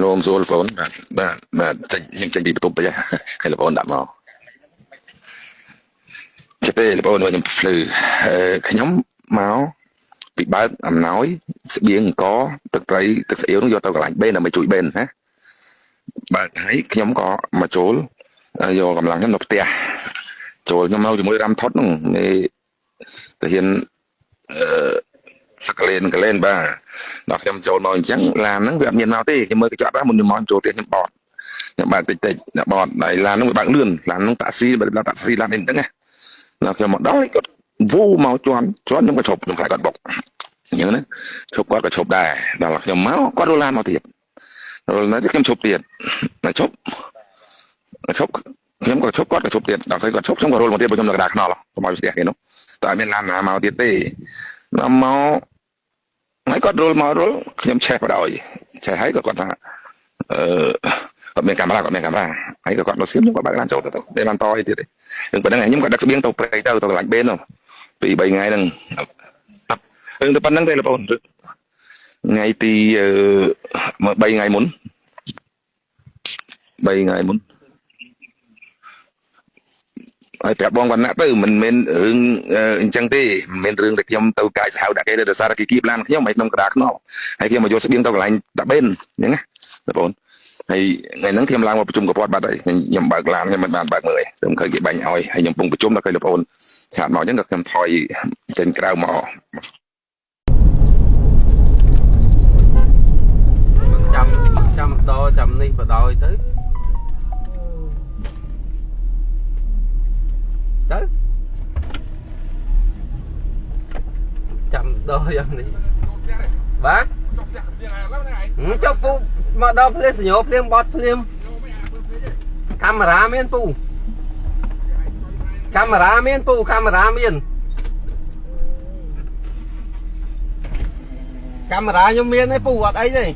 លោមសួរបងបាទបាទបាទចេញខ្ញុំចេញពីបន្ទប់ទៅហើយបងដាក់មកចេះទេបងខ្ញុំភ្លឺខ្ញុំមកពីបើកអំណោយស្បៀងអង្គទឹកត្រីទឹកស្អៀវនោះយកទៅកន្លែងបេនដើម្បីជួយបេនណាបើកហើយខ្ញុំក៏មកចូលយកកម្លាំងខ្ញុំនៅផ្ទះចូលខ្ញុំនៅជាមួយរ៉ាំថុតនោះមេទាហានអឺសកលេនកលែនបាទដល់ខ្ញុំចូលមកអញ្ចឹងឡានហ្នឹងវាអត់មានមកទេខ្ញុំមើលកញ្ចក់ដែរមុនខ្ញុំមកចូលផ្ទះខ្ញុំបត់ខ្ញុំបើកតិចតិចបត់ហើយឡានហ្នឹងវាបើកលឿនឡានហ្នឹងតាក់ស៊ីបើតាក់ស៊ីឡាននេះអញ្ចឹងណាដល់ខ្ញុំមកដល់គាត់វូមកជន់ជន់ខ្ញុំក៏ឈប់ខ្ញុំខ្លាចគាត់បុកអញ្ចឹងណាឈប់គាត់ក៏ឈប់ដែរដល់ខ្ញុំមកគាត់រលឡានមកទៀតរលឡានទៀតខ្ញុំឈប់ទៀតដល់ឈប់ឈប់ខ្ញុំក៏ឈប់គាត់ក៏ឈប់ទៀតដល់ពេលគាត់ឈប់ខ្ញុំក៏រលមកទៀតព្រោះខ្ញុំនៅកណ្ដាលខ្នល់កុំឲ្យផ្ទះគេនោះតែអត់មានឡានណាមកទៀតទេដល់មកហើយគាត់រលមករលខ្ញុំឆេះបដ ாய் ឆេះហើយក៏គាត់ថាអឺគាត់មានកាមេរ៉ាគាត់មានកាមេរ៉ាហើយក៏គាត់មកសៀមខ្ញុំក៏បើកឡានចូលទៅទៅមានឡានតអីទៀតទេរឿងប៉ុណ្្នឹងខ្ញុំក៏ដឹកស្បៀងទៅព្រៃទៅទៅកន្លែងបេននោះពី3ថ្ងៃហ្នឹងរឿងទៅប៉ុណ្្នឹងទេបងប្អូនថ្ងៃទី3ថ្ងៃមុន3ថ្ងៃមុនហើយប្រាប់បងវណ្ណៈទៅមិនមែនរឿងអញ្ចឹងទេមិនមែនរឿងដែលខ្ញុំទៅកាយសាហាវដាក់គេទេដោយសារតែគេគៀបឡានខ្ញុំហើយក្នុងកដាខ្នល់ហើយខ្ញុំមកយកស្បៀងទៅកន្លែងដាក់បេនអញ្ចឹងណាបងប្អូនហើយថ្ងៃហ្នឹងខ្ញុំឡើងមកប្រជុំកពតបាត់ហើយខ្ញុំបើកឡានខ្ញុំមិនបានបើកមើលទេខ្ញុំឃើញគេបាញ់ឲ្យហើយខ្ញុំពងប្រជុំដល់ឃើញបងប្អូនឆាតមកអញ្ចឹងក៏ខ្ញុំថយចេញក្រៅមក ចាំចាំដចាំនេះបដ ாய் ទៅទៅចាំដយ៉ាងនេះបាទចុះពូមកដល់ភ្លាមសញ្ញោភ្លាមបត់ភ្លាមកាមេរ៉ាមានពូកាមេរ៉ាមានពូកាមេរ៉ាមានកាមេរ៉ាខ្ញុំមានទេពូអត់អីទេ